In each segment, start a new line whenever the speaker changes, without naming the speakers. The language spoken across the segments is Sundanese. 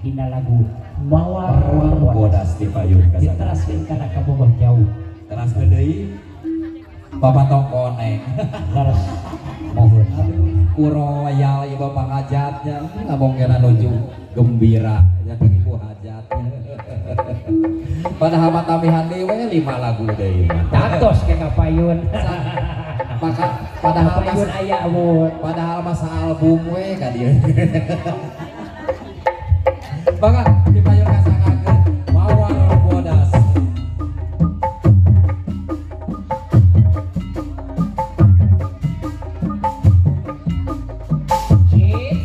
Dina lagu Mawar
Mawar
Bodas.
Bodas di payun kasana.
Diteraskeun kana kabogoh jauh.
Teraskeun deui Bapak tong koneng.
Leres mohon.
Aduh, ku royal ieu Bapak hajatnya ngomongkeun nuju gembira ya ke ibu hajatnya. Padahal mah tambihan deui we 5 lagu deui mah.
Tatos ke kapayun.
Maka padahal
Kapayun
mas,
aya mun.
Padahal masa album we ka dieu. Maka di payun kasanggakeun Mawar Bodas.
Sip.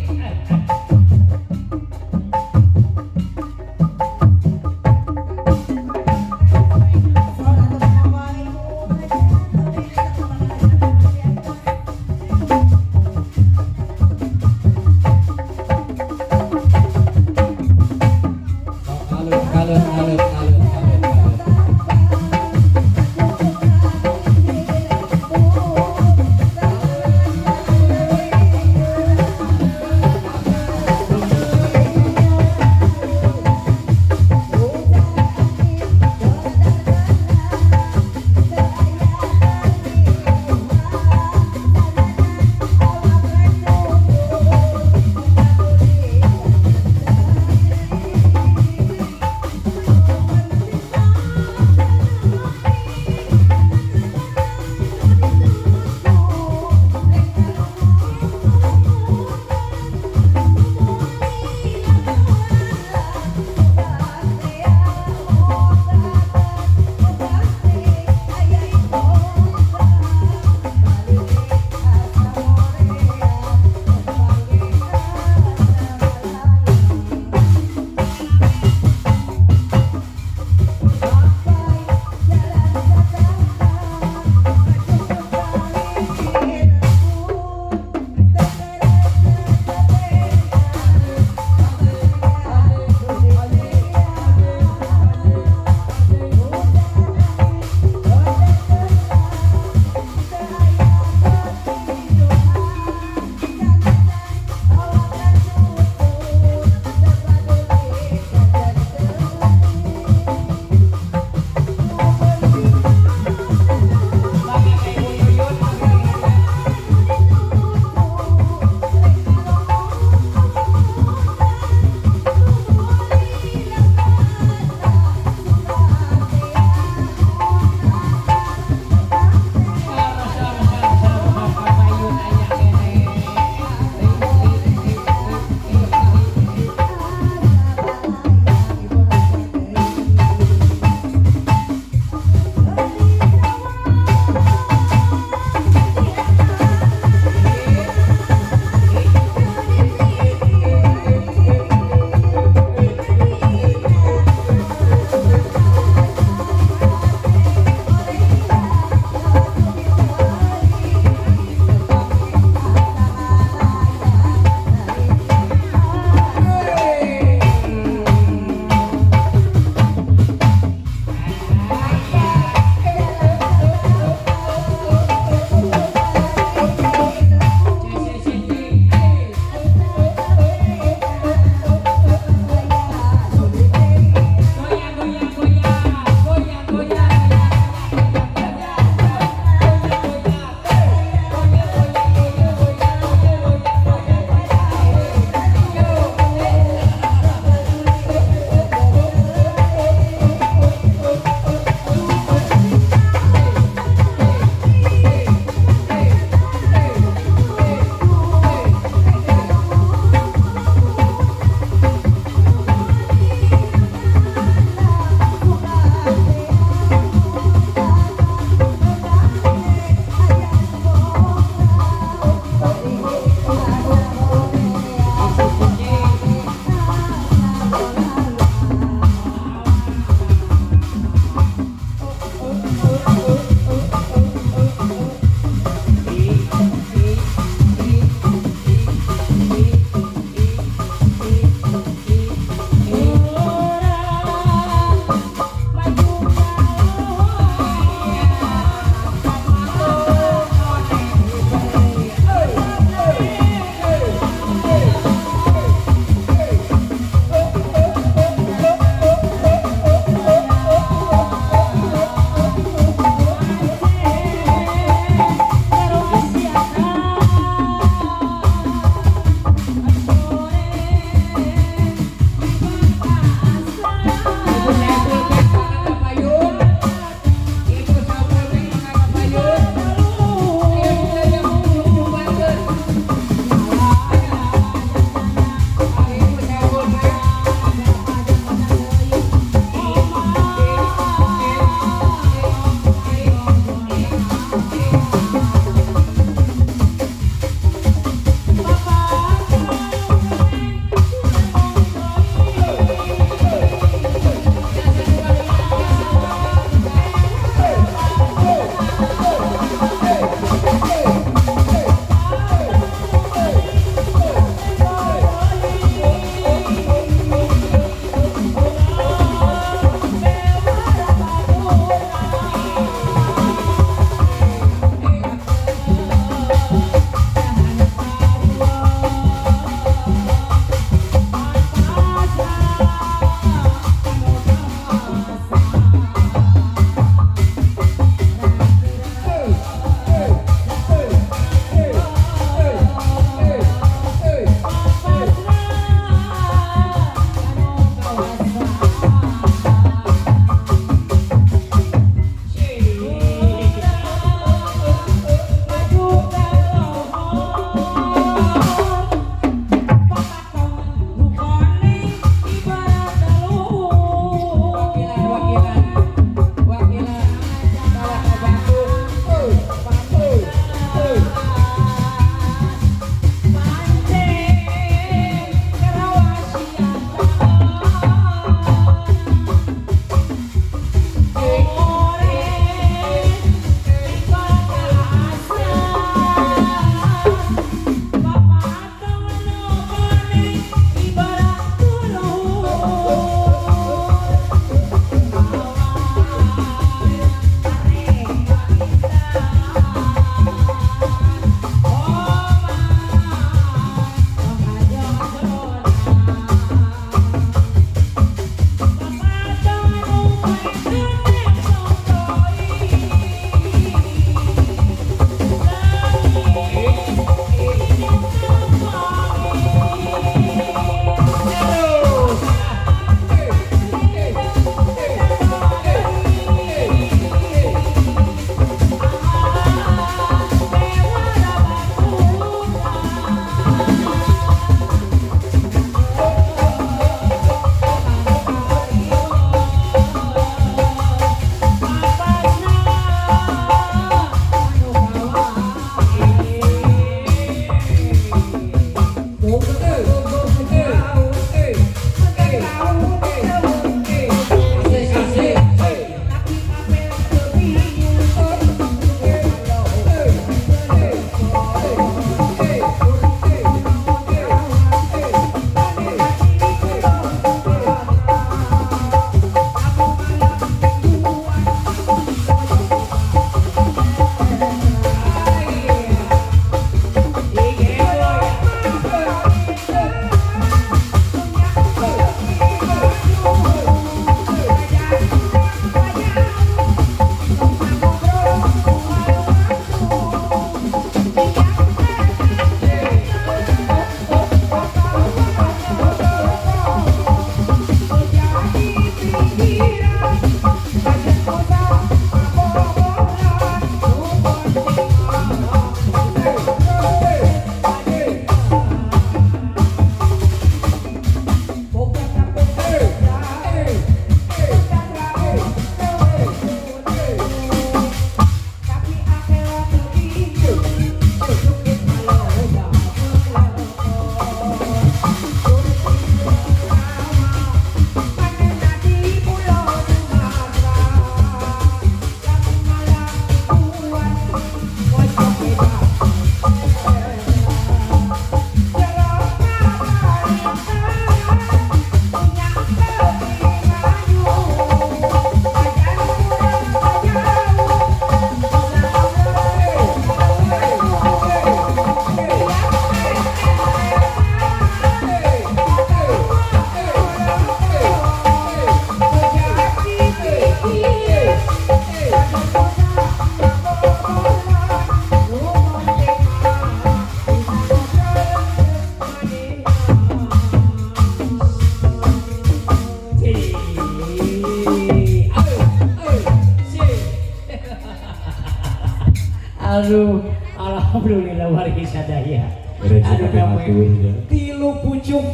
Aduh, alhamdulillah wargi sadaya.
Rezeki
Aduh,
kabeh
namanya
hatur ya.
tilu pucuk.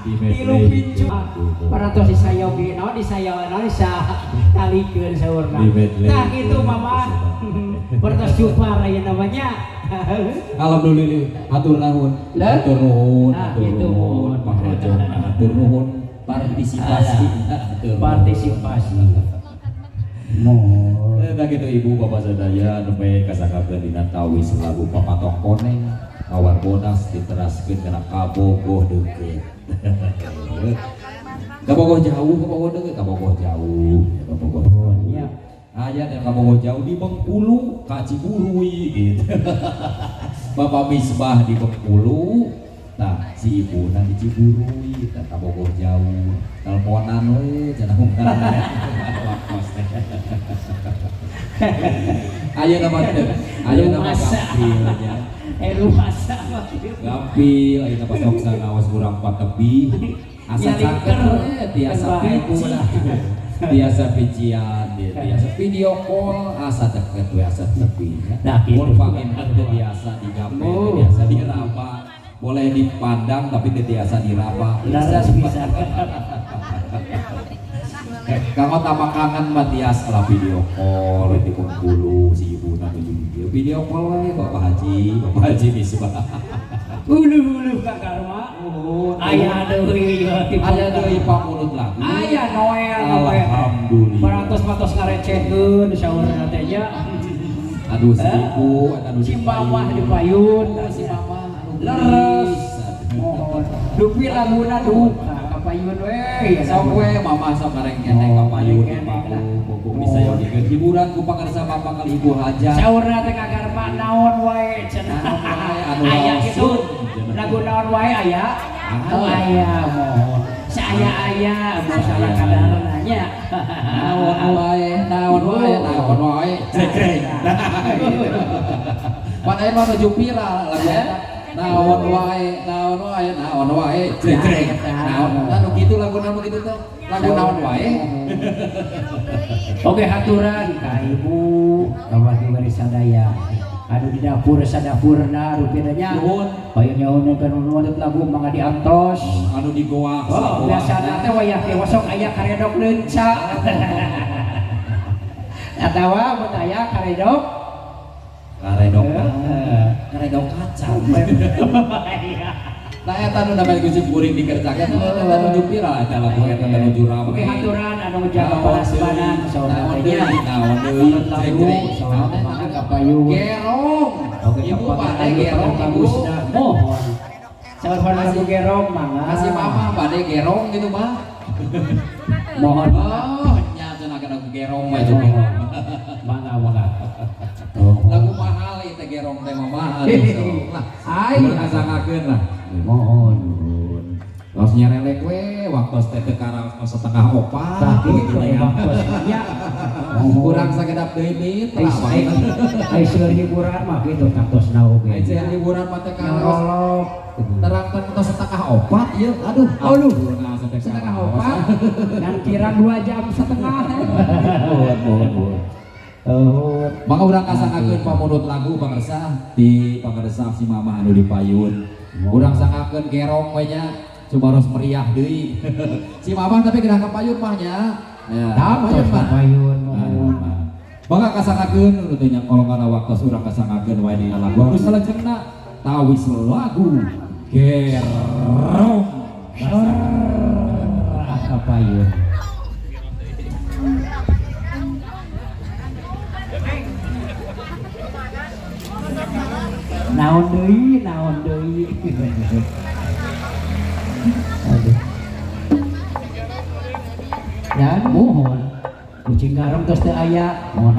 Di
Tilu
medley.
pincuk. Parantos disayogi naon disayogi naon disatalikeun saurna.
Di medley.
Nah, gitu mama. Parantos jupar aya namanya.
Alhamdulillah, hatur nuhun.
Lah?
Hatur nuhun,
Nah,
hatur
gitu.
nuhun Pak Rojo, hatur nuhun partisipasi. Hatur nuhun.
Partisipasi. Mohon.
Nah gitu ibu bapak sadaya nembe kasanggakeun dina tawis lagu Papatok Koneng Mawar Bodas diteraskeun kana Kabogoh deukeut. Kabogoh jauh, kabogoh deukeut, kabogoh jauh, kabogoh jauh.
Ya.
Aya yang kabogoh jauh di Bengkulu, ka Ciburuy gitu. Bapak Misbah di Bengkulu, nah si ibu di Ciburuy, tah kabogoh jauh. Teleponan we cenah waktos teh. Ayeuna mah teu, ayeuna mah
Rumasa.
gampil nya.
Rumasa.
Gampil ayeuna mah sok sanaos urang patebi. Asa
Nyalingker.
cangker we tiasa
Bae.
Tiasa pician, tiasa video call, asa deket we asa tepi nya.
Nah, gitu.
Mun panginten teu biasa digape, teu
Oh.
biasa diraba. Boleh dipandang tapi teu biasa diraba.
Laras bisa.
Kanggo tambah kangen mah tiasa lah video call di Bengkulu si ibu nuju video video call we Bapak Haji, Bapak Haji Misbah.
Uluh-uluh Kang Karma. Aya deui ieu ti
Aya deui pamunut lagu.
Aya Noel Noel.
Alhamdulillah.
Parantos-patos ngarecehkeun saurna teh nya.
Aduh si ibu eta nu
Si mamah di payun,
si mama anu
Leres.
Mohon.
Dupi laguna duka ka payun we.
Sok we mama sok ngarengkenek ka payun di panggung mumpung bisa yogikeun hiburan ku pangarsa bapak kali ibu hajat.
Saurna teh Kang Karma naon wae cenah.
Naon wae anu
Aya kitu.
raosun.
Lagu naon wae aya? Oh aya mohon. Saaya-aya mun salah kadarna nya.
Naon wae, naon wae, naon wae. Jreng. Pan aya mah nuju viral lagu eta. Naon wae, naon wae, naon wae, jreng. Naon, nah nu kitu lagu naon kitu teh. Lagu naon wae.
Oke haturan ka ibu bapak ibu sadaya anu di dapur sadapurna rupina nya.
Nuhun.
Hoyong nyahuneun nuhun lagu mangga diantos.
Anu di goa.
Oh, biasana teh wayah teh sok aya karedok leunca. Atawa mun aya karedok
Karedok.
Heeh.
Karedok kacang. Nah eta nu namanya kucing kuring dikerjakeun eta nuju viral eta lagu eta teh nuju rame.
Oke haturan anu jaga palasbanan saurna
Naon
teh nya.
deui, naon deui,
Lagu
jreng-jreng.
saurna teh mangga ka payun.
Gerong.
Oke,
Ibu
kapan
bade
anu
gerong ibu.
bagusna. Mohon. Saur lagu gerong mangga.
Kasih mama bade gerong gitu mah.
Mohon mangga.
Oh, nya cenah kana gerong mah itu gerong.
Mangga mangga.
Lagu mahal ieu teh gerong teh mah mahal gitu. Lah,
Ai.
urang ngasangakeun lah.
Mohon.
Tos nyerelek we waktos teh teu karaos setengah opat.
Tah kitu
gitu ya.
waktosnya.
Kurang sakedap deui mitra.
Ai ai seueur hiburan mah kitu taktosna oge.
Ai seueur hiburan mah teh karaos.
Nyololok.
Terangkan tos setengah opat ieu. Aduh,
Aduh.
Nah,
Setengah opat dan kirang 2,5 jam.
Mohon, mohon, mohon.
Oh,
Maka urang kasangakeun pamunut lagu pangersa di pangersa si mama anu di payun. Urang sangakeun gerong we nya sumaros meriah deui. Si mama tapi geura ka payun mah nya. Ya,
Tah
payun mah.
payun mohon.
Maka kasangakeun nu teh nya kolong kana waktos urang kasangakeun wae dina lagu anu salajengna tawis lagu gerong.
Sorah ka payun. Naon deui, naon deui. Aduh. Ya, mohon. Kucing garong tos teu aya. Mohon.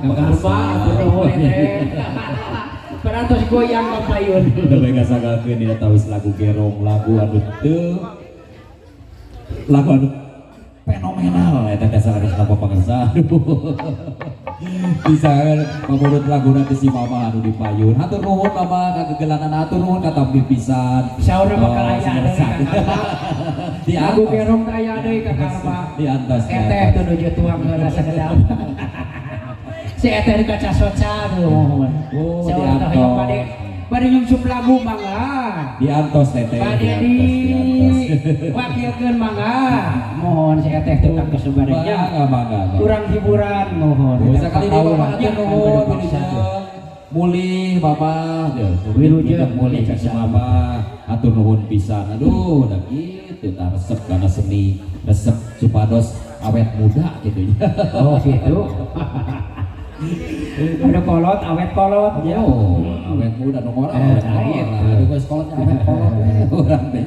Kang Karma, atur nuhun teh. Parantos goyang ka payun.
Udah bae ngasanggakeun dina tawis lagu gerong, lagu anu teu lagu anu fenomenal eta teh salah napa pangersa. Aduh. Bisa pamurut lagu nanti si mama anu di payun. Hatur nuhun mama kagegelanan, hatur nuhun katampi pisan.
Saurna bakal
Oh,
aya deui,
sinarsa.
Kang Karma.
Di
Lagu
antos.
gerong teh aya deui, Kang Karma.
Di antos.
Eteh tuh nuju tuang heula sakedap. Si eteh di kaca soca tuh.
Oh,
Saurna teh
diantos.
hoyong bade bade nyungsum lagu mangga.
Di antos teteh.
Bade
di
di
antos, di antos.
wakilkeun mangga. Mohon si eteh teh kang kesubarnya.
Mangga, mangga, mangga.
Kurang hiburan mohon.
Oh, sekali deui Bapak
Ya,
hatur nuhun
kan
wilujeng mulih Bapak.
Wilujeng.
Mulih ka si Mama, hatur nuhun pisan. Aduh, dah kitu tah resep kana seni, resep supados awet muda gitu ya.
Oh gitu. Ada kolot, awet kolot ya.
Oh, awet muda nu ngora
Eh,
awet
nah,
ngora.
itu.
Aduh, geus kolotnya awet kolot we urang teh.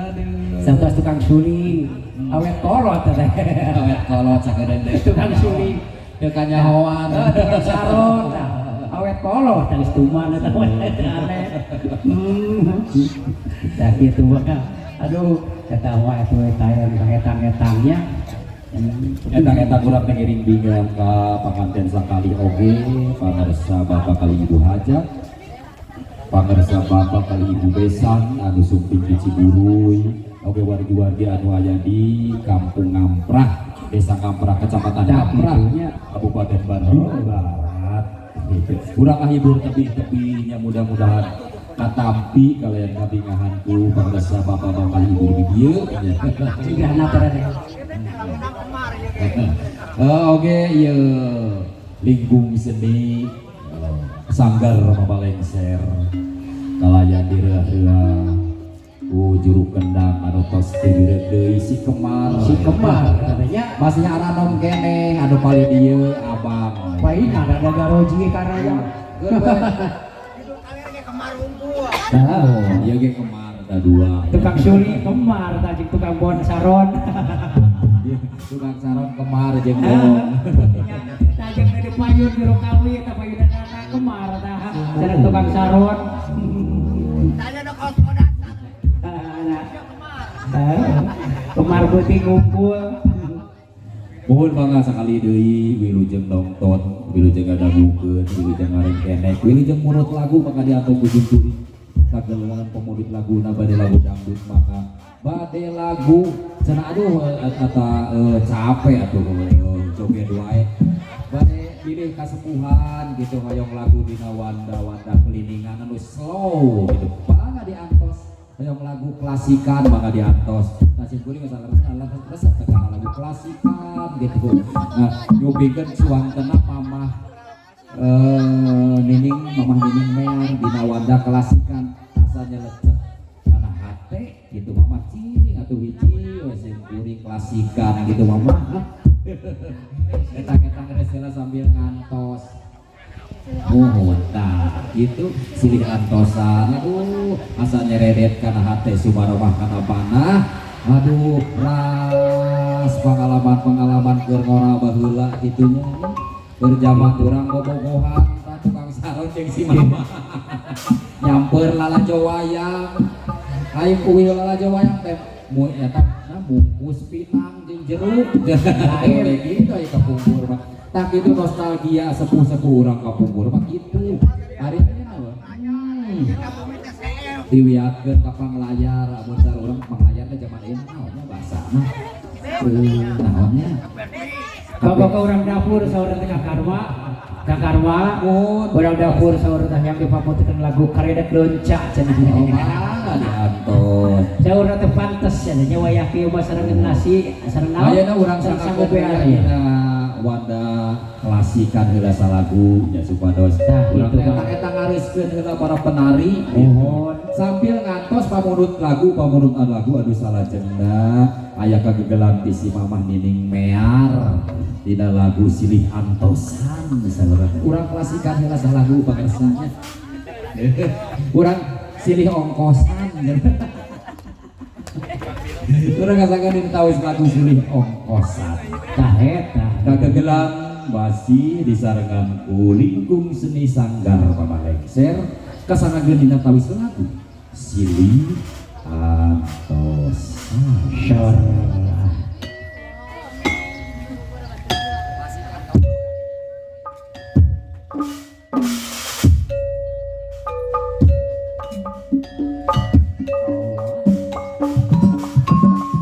Aduh.
Santos tukang suling, awet kolot teh.
Awet kolot sakedeun deui.
Tukang suling.
Teu kanyahoan.
Eh, tukang saron tah. Awet kolot tah geus tuman eta mah aneh. Tah kitu mah. Aduh, eta mah atuh eta aya etang-etangnya.
Etang-etang urang teh ngiring bingah ka panganten sakali oge, pangersa bapak kali ibu hajat, pangersa bapak kali ibu besan anu sumping di Ciburuy, oge wargi-wargi anu aya di Kampung Ngamprah, Desa Ngamprah, Kecamatan
Tah,
Ngamprah,
kitunya.
Kabupaten Bandung Barat. Gitu. Urang ngahibur tebih-tebihnya, mudah-mudahan katampi kalian kabingahan ku pangersa bapak-bapak kali ibu di dieu.
Cigahna teh.
Oke, iya lingkung seni sanggar Mama Lengser kalayan direuah-reuah ku juru kendang anu tos dibireut deui si Kemar.
Si Kemar katanya.
Masih aranom keneh anu paling dieu abang.
Paling ada ada garoji karaya.
Oh, ieu ge Kemar ada dua.
Tukang suli Kemar, tajik tukang bon saron.
Tukang saron Kemar jeung gong.
Tajik di payun jero kawi eta payunan anak Kemar tah. Sareng tukang saron. Kemar beuting ngumpul.
Mohon mangga sakali deui wilujeng nonton, wilujeng ngadangukeun, wilujeng ngarengkenek, wilujeng murut lagu maka diatur ujung kuring. Sagelangan pemurut lagu na bade lagu dangdut maka bade lagu cenah aduh eta capek atuh joget wae. Bade pilih kasepuhan gitu hoyong lagu dina wanda-wanda keliningan anu slow gitu. Mangga diantos hoyong lagu klasikan mangga diantos. Nah sim kuring geus resep teh kana lagu klasikan gitu. Nah nyupikeun suwantena mamah Nining, mamah Nining Mear dina wanda klasikan rasanya lecek kana hate gitu mamah cing atuh hiji we sim kuring klasikan gitu mamah. Etang-etang geus sambil ngantos. Mohon tah gitu silih antosan, aduh asa nyereret kana hate sumaromah kana panah, aduh ras pengalaman-pengalaman keur ngora baheula kitu nya keur zaman urang bobogohan tah tukang saron jeung si mama nyamper lalajo wayang aing uwih lalajo wayang teh mu eta na bungkus pinang jeung jeruk lain gitu aya kapungkur mah. Tah kitu nostalgia sepuh-sepuh urang kapungkur mah kitu. Ari ayeuna mah. Diwiatkeun ka panglayar, amun saur urang panglayar teh zaman ayeuna naonnya bahasana? Naonnya?
Bapak ke urang dapur saur teh Kang Karma. Kang Karma,
Mun.
urang dapur saur teh yang dipamutkeun lagu Karedek Loncak cenah.
Oh, mangga diantos.
Saur teh pantes cenah nya wayah kieu mah sareng nasi sareng naon?
Ayeuna urang
Sareng
sangko
sangu bear.
dina wanda klasikan heula salagu nya supados.
Tah,
Urang
kitu,
teh
Bang.
eta ngareuskeun heula para penari.
Mohon.
Sambil ngantos pamundut lagu anu salajengna aya kagegelan ti si Mamah Nining Mear dina lagu Silih Antosan misalnya. Urang klasikan heula salagu pangersanya. Urang silih ongkosan. Urang ngasakeun dina tawis lagu Silih Ongkosan.
Tah eta.
Kagegelang masih disarengan ku lingkung seni sanggar Mama Lengser kasanageun dina tawis lagu Silih Antosan.
Sor.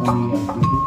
Oh iya gitu.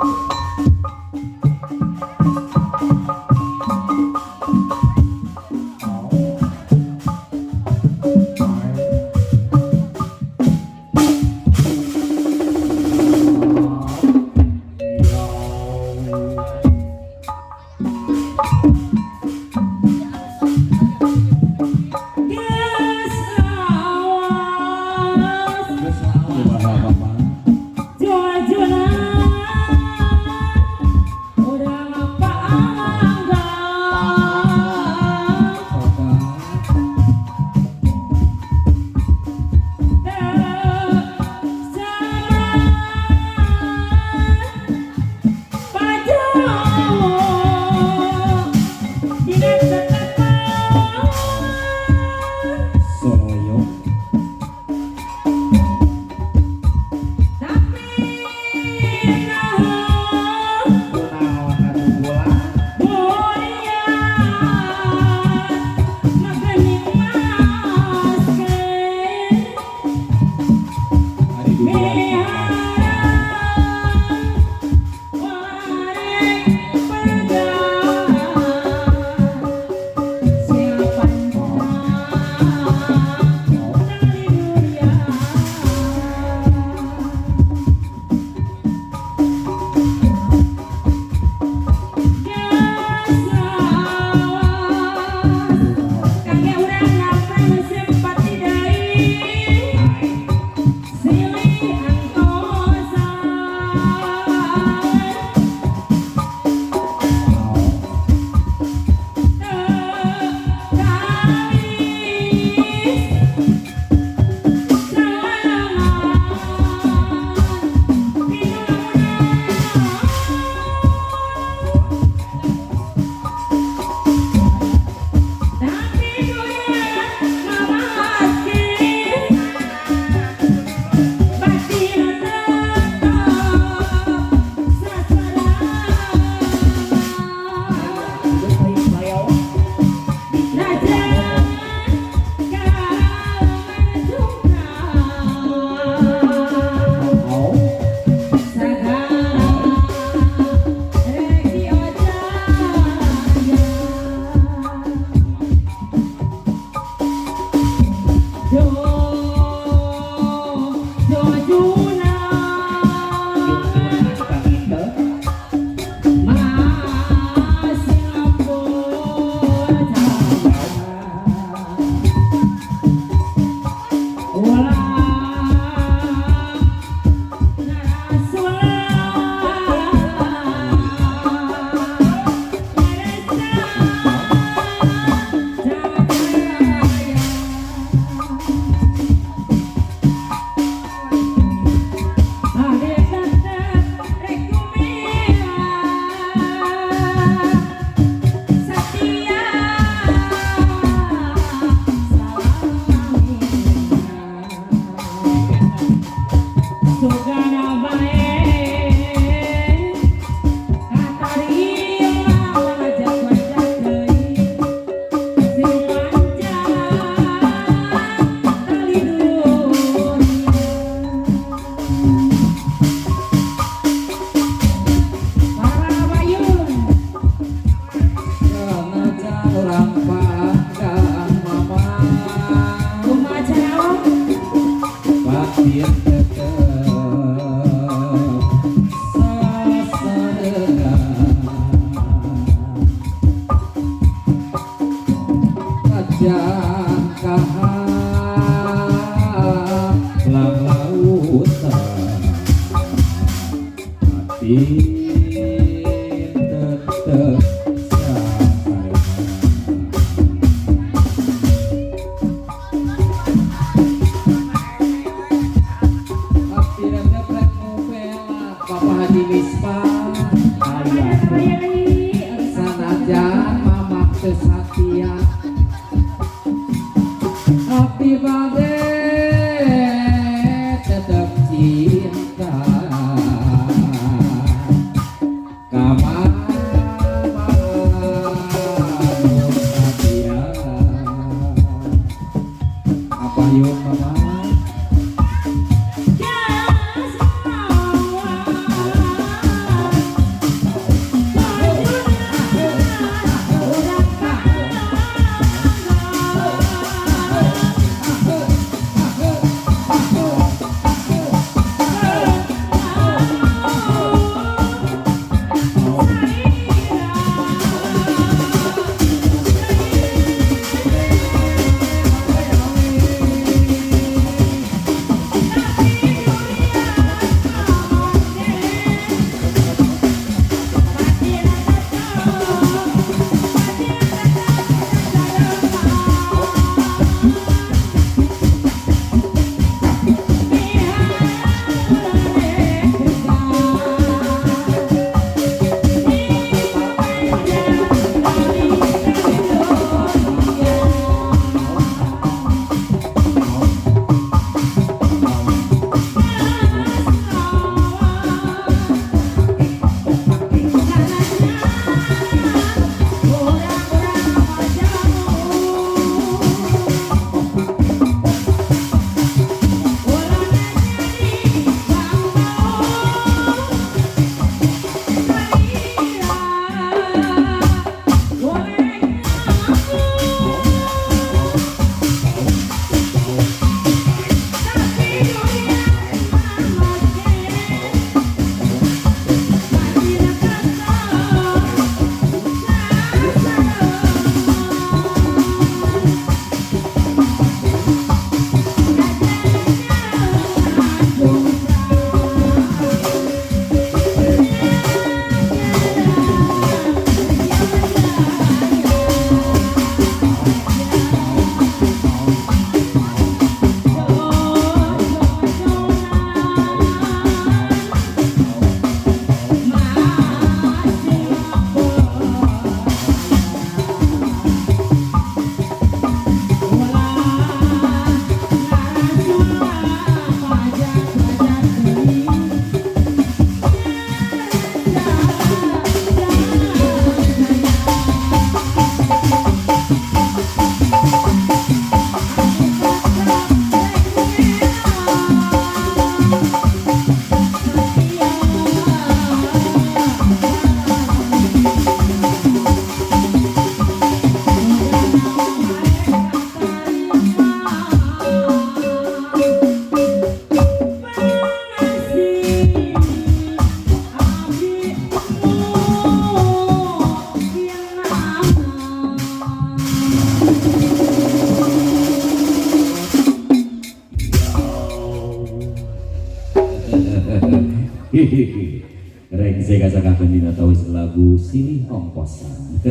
Rengse kasakakeun dina tawis lagu Silih Ongkosan.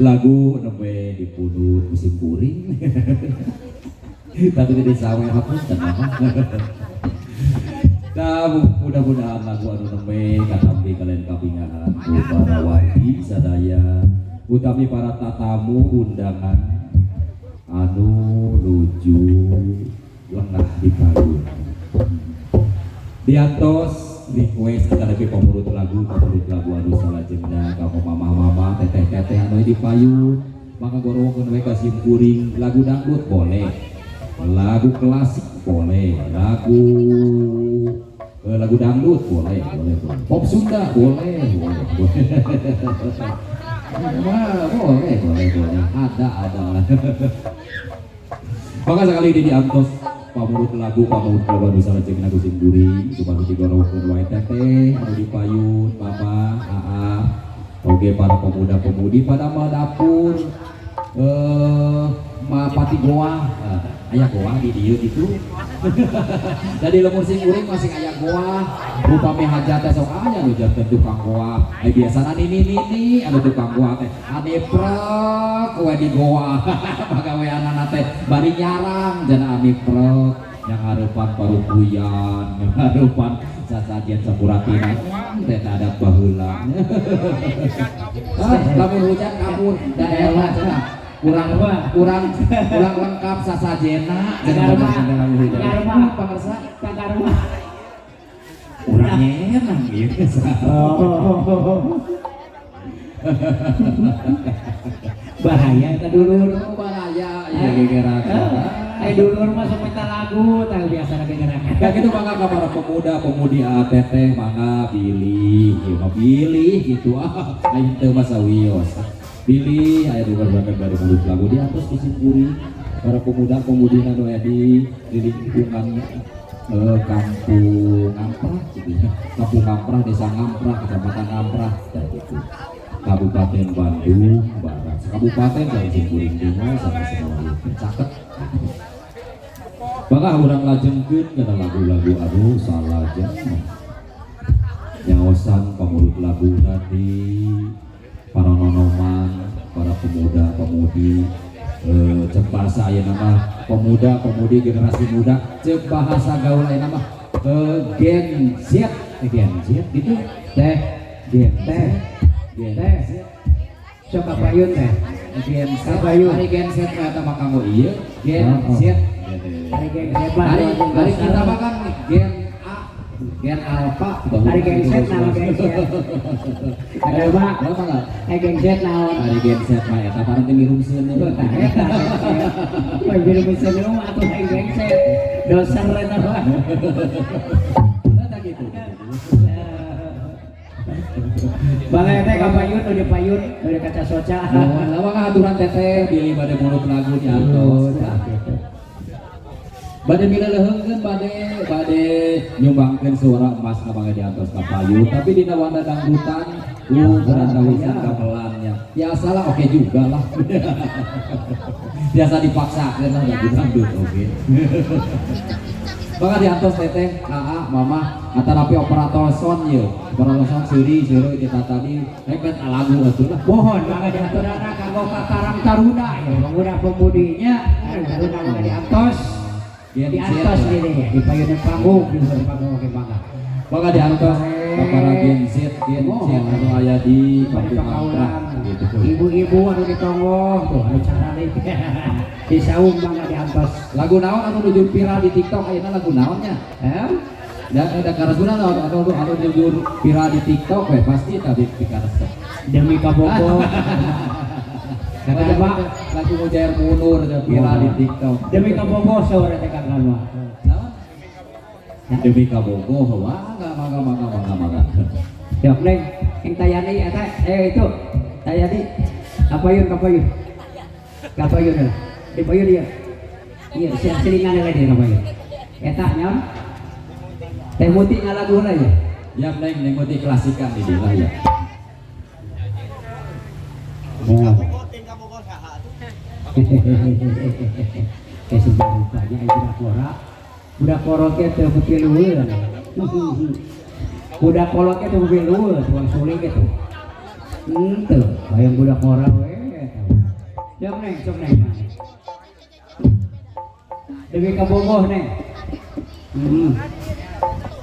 Lagu nembe dipundut musim kuring. Tapi di sawe hapunten mah. Nah, mudah-mudahan lagu anu nembe katampi kalian kapingahan ku para wargi sadaya, utami para tatamu undangan anu nuju lengah di payun. Diantos request tetapi pamurut lagu anu salajengna ka mamah-mamah teteh-teteh anu di payun maka gorowokeun we ka simkuring. Lagu dangdut boleh, lagu klasik boleh, lagu lagu dangdut boleh, boleh, boleh, pop Sunda boleh, boleh, boleh. Wah, boleh, boleh, boleh, ada lah. Maka sekali ini diantos pamurut lagu anu salajengna ku simkuring supaya digorowokeun wae teteh anu di payun, mama, aa, oge para pemuda-pemudi pada mal dapur, mapati goa, aya goa di dieu gitu. Jadi lemur simkuring masih aya goa, upami hajat teh sok aya nu janten tukang goa. Ai biasana nini-nini anu tukang goa teh ane prek we di goa. Pagaweanana teh bari nyarang jana ane prek yang hareupan parupuyan, yang hareupan sasajian sapuratina teh adat baheula. Lamun hujan kabur daerah cenah kurang kurang lengkap sasajena cenah lamun hujan. Pangersa
Kagarma.
Urang nyenang ieu.
Bahaya eta dulur.
Oh, bahaya ya gegerakan.
Ai dulur mah sok minta lagu tah biasa gegerakan.
Ya gitu mangga ka para pemuda pemudi teteh mangga pilih, ieu mah pilih gitu ah. Aing teu mah sawios. Pilih aya nu berbakat bari mulut lagu di atas ku simkuring para pemuda-pemudi anu aya di lingkungan kampung Ngamprah gitu ya. Kampung Ngamprah, Desa Ngamprah, Kecamatan Ngamprah kayak gitu. Kabupaten Bandung Barat. Kabupaten dari simkuring dina sama semua itu caket. Maka urang lajengkeun kana lagu-lagu anu salajengna. Nyaosan pamurut lagu tadi para nonoman, para pemuda-pemudi, cek bahasa ayeuna mah pemuda-pemudi generasi muda, cek bahasa gaul ayeuna mah Gen Z, Gen Z gitu
teh,
Gen
teh,
Gen
teh.
Z.
Sok kapayun teh.
Gen Z,
Kapayun.
ari Gen Z mah eta mah kanggo ieu, Gen Z.
Ari Gen Z mah
Ari kita mah kan Gen A, Gen Alpha,
Ari Gen Z naon Gen Z. Ada mah,
Apa enggak?
Ari Gen Z naon?
Ari Gen Z mah eta parang teh ngirum seuneu.
Tuh tah eta Gen Z. Wah, ngirum seuneu mah atuh ari Gen Z. Doser eta mah.
Eta gitu.
Bangga teh kapayun nu di payun, nu di kaca soca.
Oh, lawang aturan teteh bilih bade mulut lagu di atos. Bade mileleuheungkeun bade nyumbangkeun suara emas ka bangga di atos ka payun, tapi dina wanda dangdutan ku berantawisan gamelannya. Biasalah oke juga lah. Biasa dipaksakeun lah lagu dangdut oke. Maka di atos teteh, aa, mama, atanapi operator sound ye. Operator sound seuri seuri kita tadi rek lagu atuh lah.
Mohon mangga diaturana kanggo ka Karang Taruna ya, pemuda pemudinya Karang Taruna mangga diantos.
Gen Z
Diantos
lah.
ini di payun panggung, di panggung oke mangga.
Mangga diantos ka para Gen Z, Gen Z anu aya di Kampung Ngamprah gitu.
Ibu-ibu anu di tonggoh tuh anu carane di saung mangga diantos.
Lagu naon anu nuju viral di TikTok ayeuna lagu naonnya?
Eh?
Dan ada karasuna atau anu nuju viral di TikTok we pasti tadi pikaresep.
Demi kabogoh. Kata Pak,
lagu Mujair Munur ada viral di TikTok.
Demi kabogoh saur teh Kang Ganwa.
Naon? Demi kabogoh, wah mangga mangga mangga mangga mangga.
Yok neng, yang tayani eta itu tayani kapayun kapayun. Kapayun lah. Di payun dia. Iya, siap selingan lagi kapayun. Eta nyaon? Teh Muti ngalagu heula ya.
Ya neng neng Muti klasikan di dieu lah ya.
Kayak sebuah rupanya ayo tidak pora. Budak kolot ge teu pipilueun. Budak kolot ge teu pipilueun, tukang suling ge tuh. Henteu, hayang budak ngora we eta. Sok neng, sok neng. Demi kabogoh neng.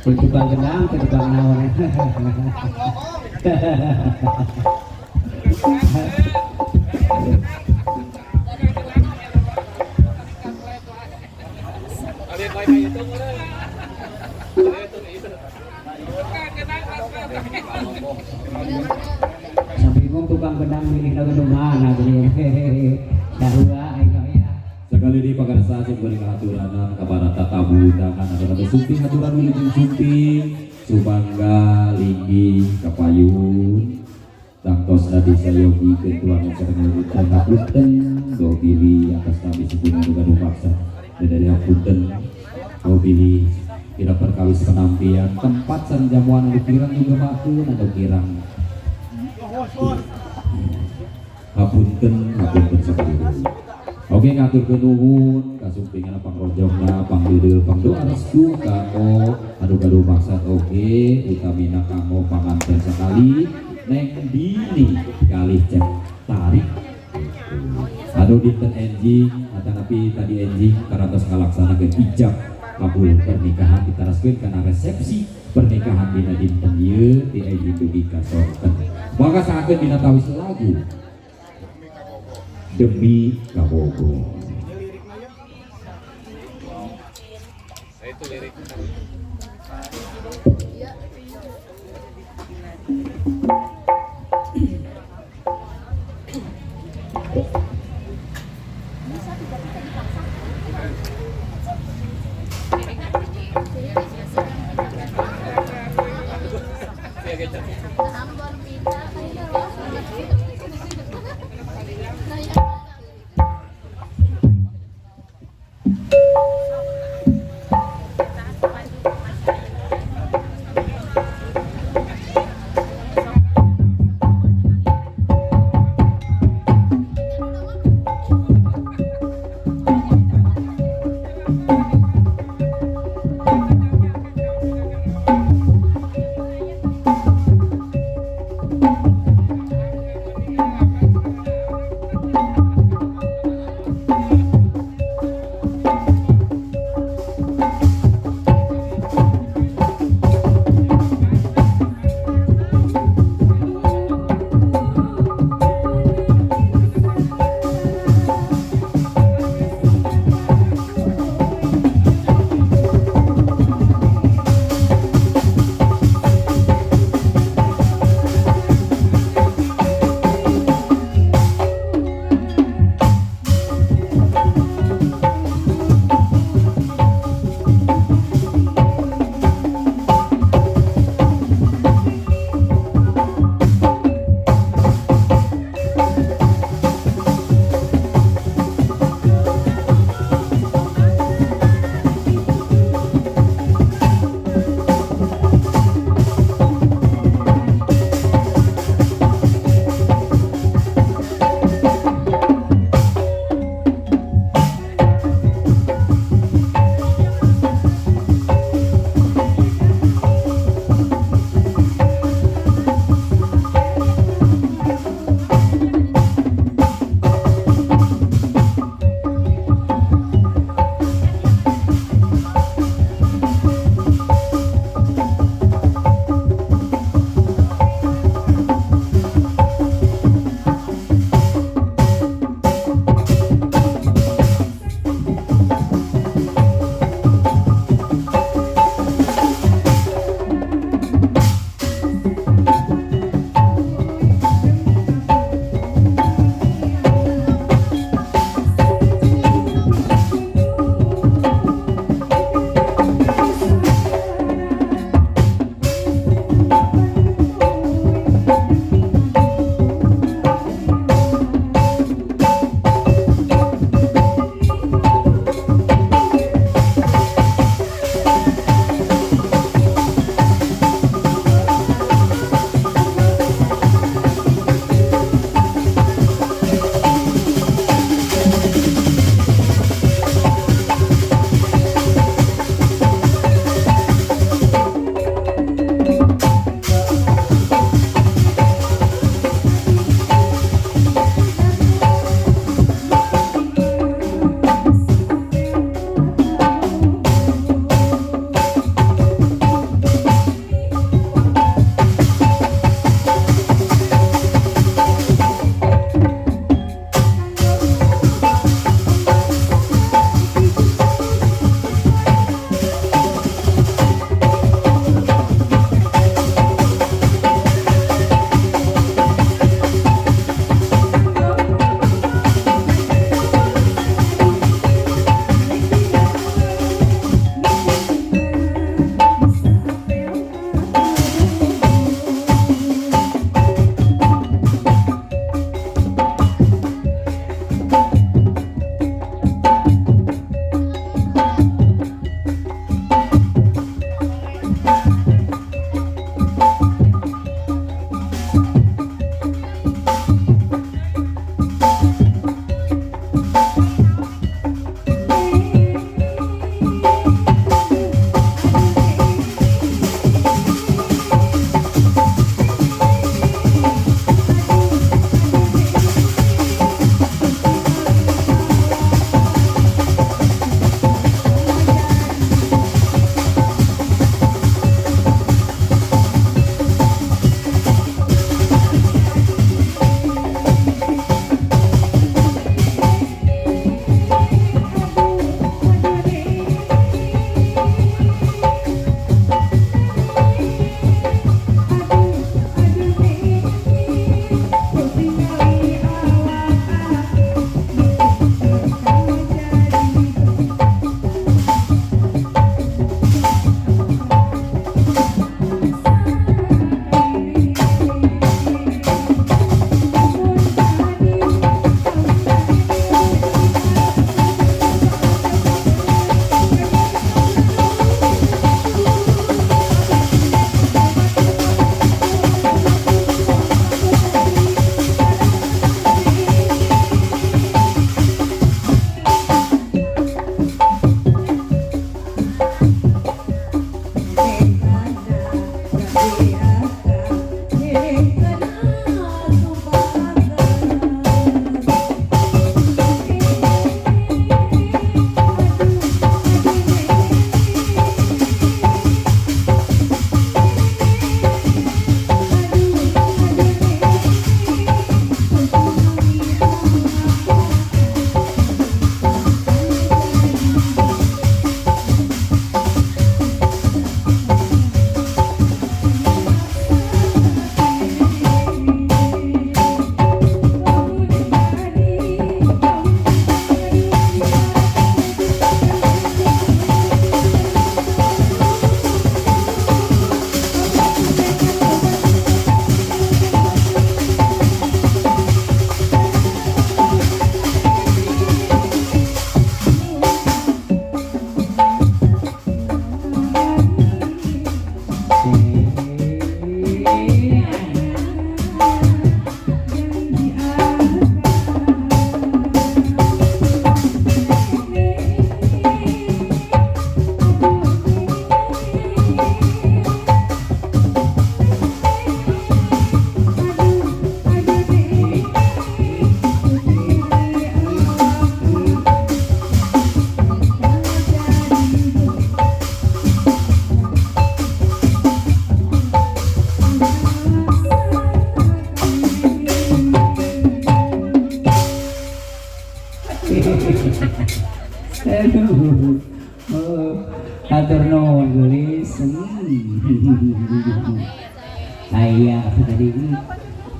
Teu tukang gendang, teu tukang naon. Sampai bingung tukang gendang milih lagu nu mana geuning. Sarua aing mah ya.
Sekali di pakarsa sing beri ngaturanan ka para tatamu undangan anu rada sumping aturan wilujeng sumping sumangga linggih kapayun tangtosna disayogi ketua sareng hapunten do bilih atas nami sepuh anu gaduh maksa dan dari hapunten do bilih tidak perkawis penampian tempat sareng jamuan anu kirang juga makeun atau kirang hapunten hapunten sakali deui. Oke ngaturkeun nuhun kasumpingan pangrojongna pangdeudeuh pangdoa restu kanggo anu gaduh maksad oge utamina kanggo panganten sakali Neng Dini kalih Cep Tarik anu dinten enjing atanapi tadi enjing parantos ngalaksanakeun ijab kabul pernikahan ditaraskeun kana resepsi pernikahan dina dinten ieu ti enjing dugi ka sonten. Maka sangakeun dina tawis lagu Demi Kabogoh.
Itu lirik.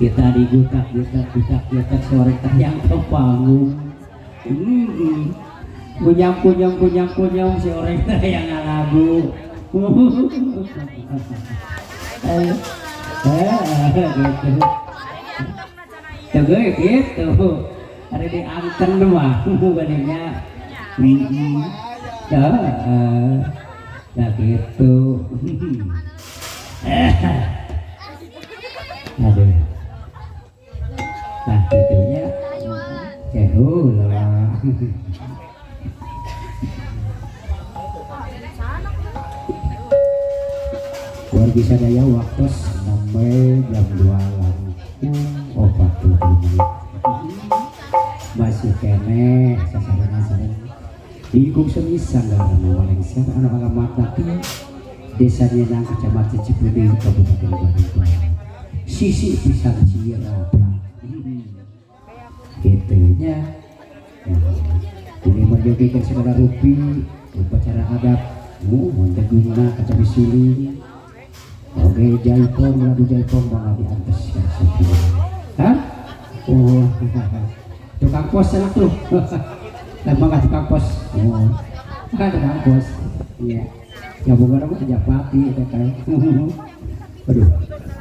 Kita digutak gutak gutak gutak sore yang ke panggung. Kunyam kunyam kunyam kunyam si orang yang ngalagu. Gitu. Tuh gitu. Ada di anten mah bukannya. Nah gitu. Aduh. Nah gitunya. Jauh lah. Wargi sadaya waktu sampai jam 2:47 masih kene sasaran-sasaran lingkung seni sanggar Walengser anu alamatna Desa Nyenang, Kecamatan Cipeundeuy, Kabupaten Bandung Barat. Sisi pisan Cirata. Gitu nya. Ini menjogikan segala rupi upacara adat mun tegungna kacapi suling. Oke, jaipong lagu jaipong bangga diantos ya. Hah? Oh, tukang pos enak tuh. Lah bangga tukang pos. Oh, kan tukang pos. Iya. Ya bukan apa Japati eta teh. Aduh. Aduh,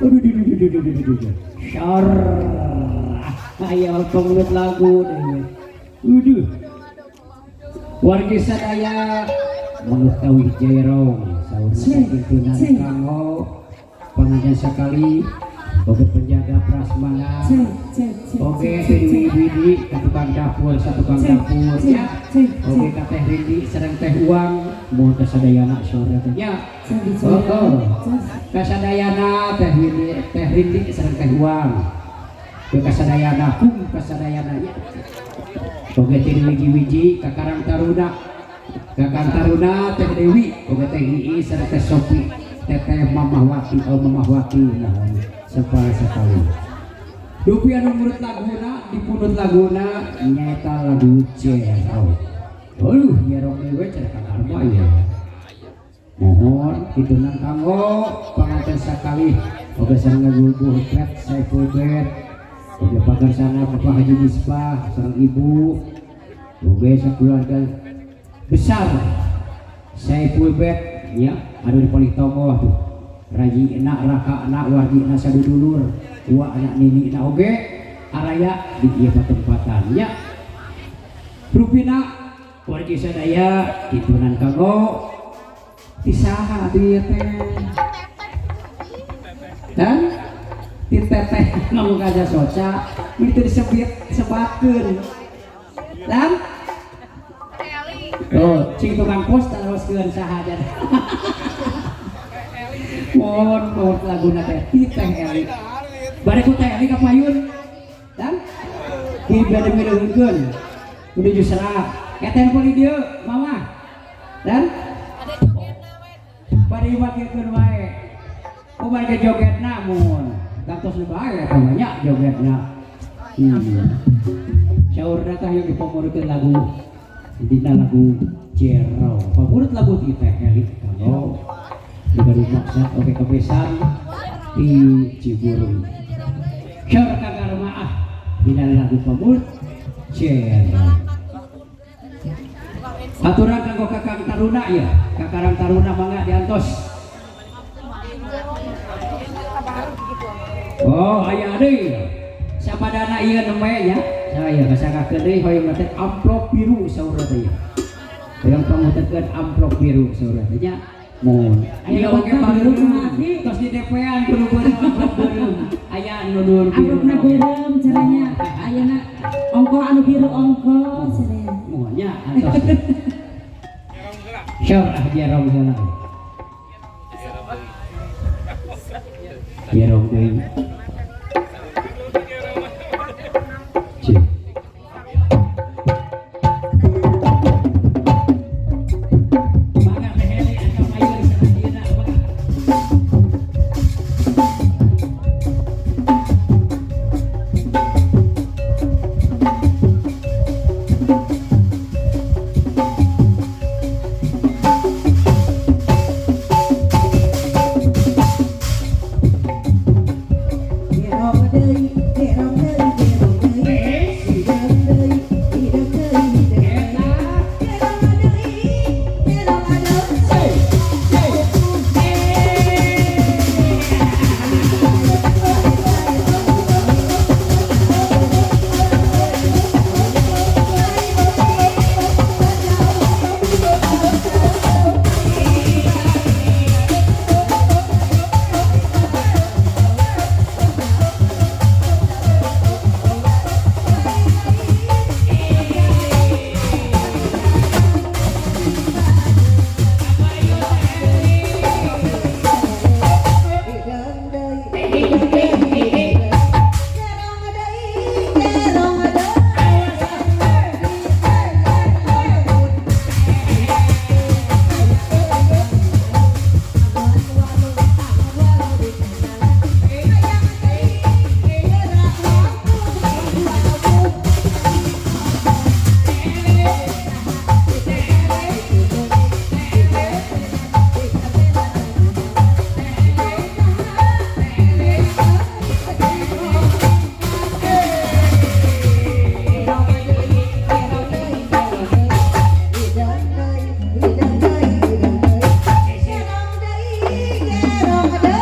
aduh, aduh, aduh, aduh, aduh. Syar. Ayo pengulut lagu deh. Aduh. Wargi sadaya mengetahui jerong saur tuntunan kanggo pengajian sekali oke penjaga prasmanan oke Dewi Widi ka tukang dapur satu tukang dapur ya oke ka Teh Rindi sareng Teh Uang mun ka sadayana sore teh nya oh ka sadayana Teh Widi Teh Rindi sareng Teh Uang ka sadayana kum ka sadayana nya oke teh wiji-wiji ka Karang Taruna Kakang Taruna Teh Dewi oke Teh Ii sareng Teh Sopi Teteh Mamah Wati oh Mamah Wati mohon sepala sekali dupi anu murut laguna dipunut laguna nyaeta lagu Jerong. Aduh nyerong deui cenah Kang Arma ieu. Mohon kitunan kanggo panganten sakali oge sareng lagu Bu Pet Saiful Bet oge pagar sana Bapak Haji Misbah sareng Ibu oge sakeluarga besar Saiful Bet ya anu di paling tokoh tuh raji enak raka anak wargi enak sadudulur wa anak nini enak oge araya di ieu patempatan ya rupina wargi sadaya kitunan kanggo tisaha atuh ieu teh dan ti teteh ngomong kaja soca mun teu disebut sebatkeun dan oh cing tukang pos taroskeun saha jan. Mohon mohon laguna teh ti Teh Eli. Bade ku Teh Eli ka payun. Dan di bade mireunkeun menuju serak. Eta poli dieu mama. Dan bade wakilkeun wae. Oh bade jogetna mun. Gantos nu bae eta mah nya jogetna. Saurna teh hayu dipamurutkeun lagu dina lagu Jero. Pamurut lagu ti Teh Eli kanggo diberi maksud oke kebesan di Ciburuy. Syar kagarmaah dina lagu pamurut Jero. Aturan kanggo Kakang Taruna ya, Kakang Taruna mangga diantos. Oh aya deui. Sapadana ieu nembe nya. Saya kasakakeun deui hoyong teh amplop biru saur teh. Hoyong pangutekeun amplop biru saur teh nya. Mohon. Aya oge biru tos di DP-an kudu beureum amplop beureum. Aya anu biru.
Amplopna beureum caranya. Ayana ongko anu biru ongko caranya.
Mohon nya antos. Syar ah jerong heula. Jerong deui.
Gerong deui, gerong deui, gerong deui. Hideung deui, hideung deui, hideung deui. Gerong deui, gerong deui. Hideung deui, hideung deui, hideung deui. Gerong deui, gerong deui.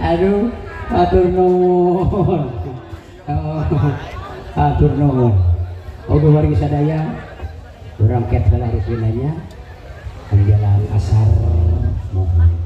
Aduh, atur nuhun. Oh, atur nuhun. Oke, wargi sadaya, urang ket heula rupinanya menjelang asar, mohon.